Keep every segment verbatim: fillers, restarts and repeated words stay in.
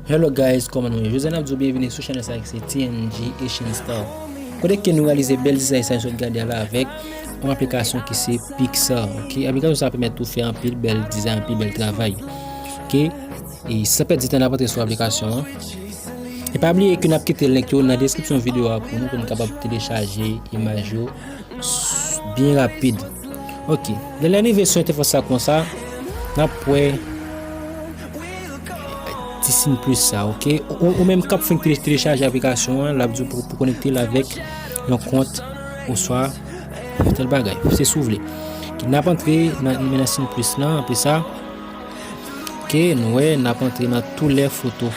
Hello guys, kòman nou ye? Jodi a n ap di w byenveni sou chanèl sa ki se T N G Asian Style. Kote ke nou reyalize bèl dizay sa nou sot gade a la avèk yon aplikasyon ki se Pixar, ok? Aplikasyon sa pèmèt ou fè anpil bèl dizay, anpil bèl travay, ok? E san pèdi tan, n ap antre sou aplikasyon an. E pa bliye ke n ap kite link yo nan deskripsyon videyo a pou nou, pou nou kapab telechaje imaj yo s-, byen rapid. Ok, lè n rive sou entèfas sa konsa, n ap wè ti siy plis sa, ok? Ou, ou menm k ap fenk tele-, telechaje aplikasyon an, l ap di w pou, pou konekte l avèk yon kont oswa tèl bagay. Se si w vle. N ap antre nan, nan siy plis lan, apre sa, ok, nou wè, n ap antre nan tou lè foto.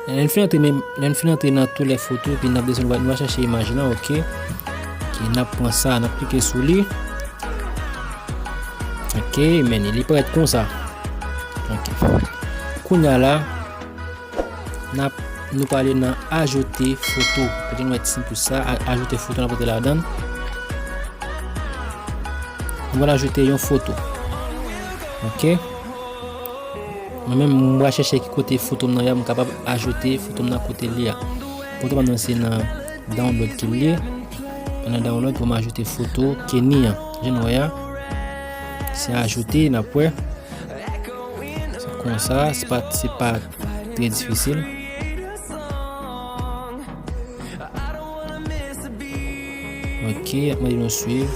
Lè n fin antre menm, lè n fin antre nan tou lè foto, epi n ap desann, nou va, nou va chèche imaj lan, ok? Ok, n ap pran sa, n ap klike sou li. Ok, men li parèt konsa. Ok. Kounye a la, n ap, nou prale nan ajoute foto. Kote nou wè ti siy plis sa, a-, ajoute foto, n ap antre ladan. Nou pral ajoute yon foto. Ok. Mwen menm, mwen pral chèche ki kote foto m nan ye a, m kapab ajoute foto m nan kote l ye a. Foto m nan se nan download ke l ye. Nan download pou m ajoute foto Kenny an. Jan nou wè a. Se ajoute, n ap wè. Se konsa, se pa, se pa trè difisil. Ok, ap mande nou swiv.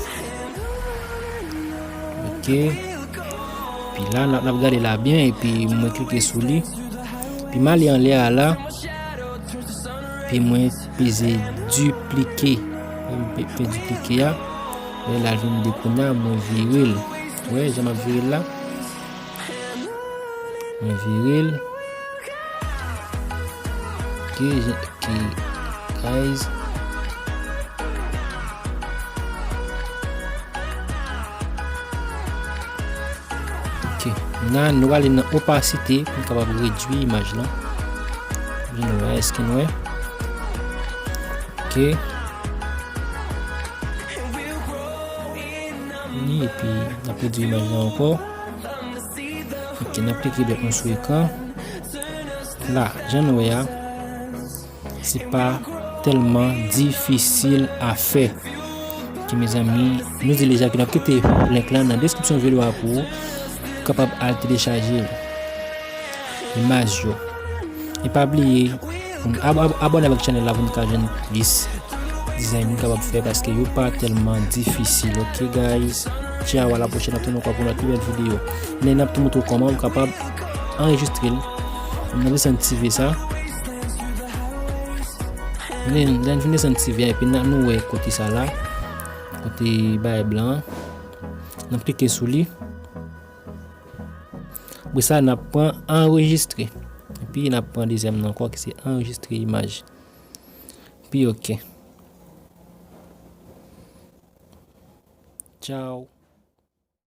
Ok. Epi la, n ap, n ap gade la byen, epi mwen klike sou li. Epi m ale anlè a la. Epi mwen peze diplike. Mwen pe-, fè diplike a. Lè l al vin de kounye a, mwen vire l. Wè, jan m ap vire l la. Mwen vire l. Ok, je-, ok, guys. Ok, la nou ale nan opasite pou n kapab redui imaj lan. Vin wè, èske n wè? Ok. Ni, epi n ap redui imaj lan ankò. Ok, n ap klike dwèt nou sou ekran. La, jan nou wè a, se pa tèlman difisil a fè. Ok, mezanmi, nou di deja ke n ap kite link lan nan deskripsyon videyo a pou ou kapab al telechaje imaj yo. E pa bliye pou n ab-, ab-, abòne avèk chanèl la pou n ka jwenn plis dizay nou kapab fè, paske yo pa tèlman difisil. Ok, guys? Ciao, a la pwochèn, n ap tounen ankò pou yon lòt pi bèl videyo. Men n ap tou montre w kòman ou kapab anrejistre l. N ap desann ti V sa. Men lè n fin desann ti V a, epi n a, nou wè kote sa la. Kote bagay blan an. N ap klike sou li. Apre sa, n ap pran anrejistre. Epi n ap pran dezyèm nan ankò ki se anrejistre imaj. Epi ok. Ciao.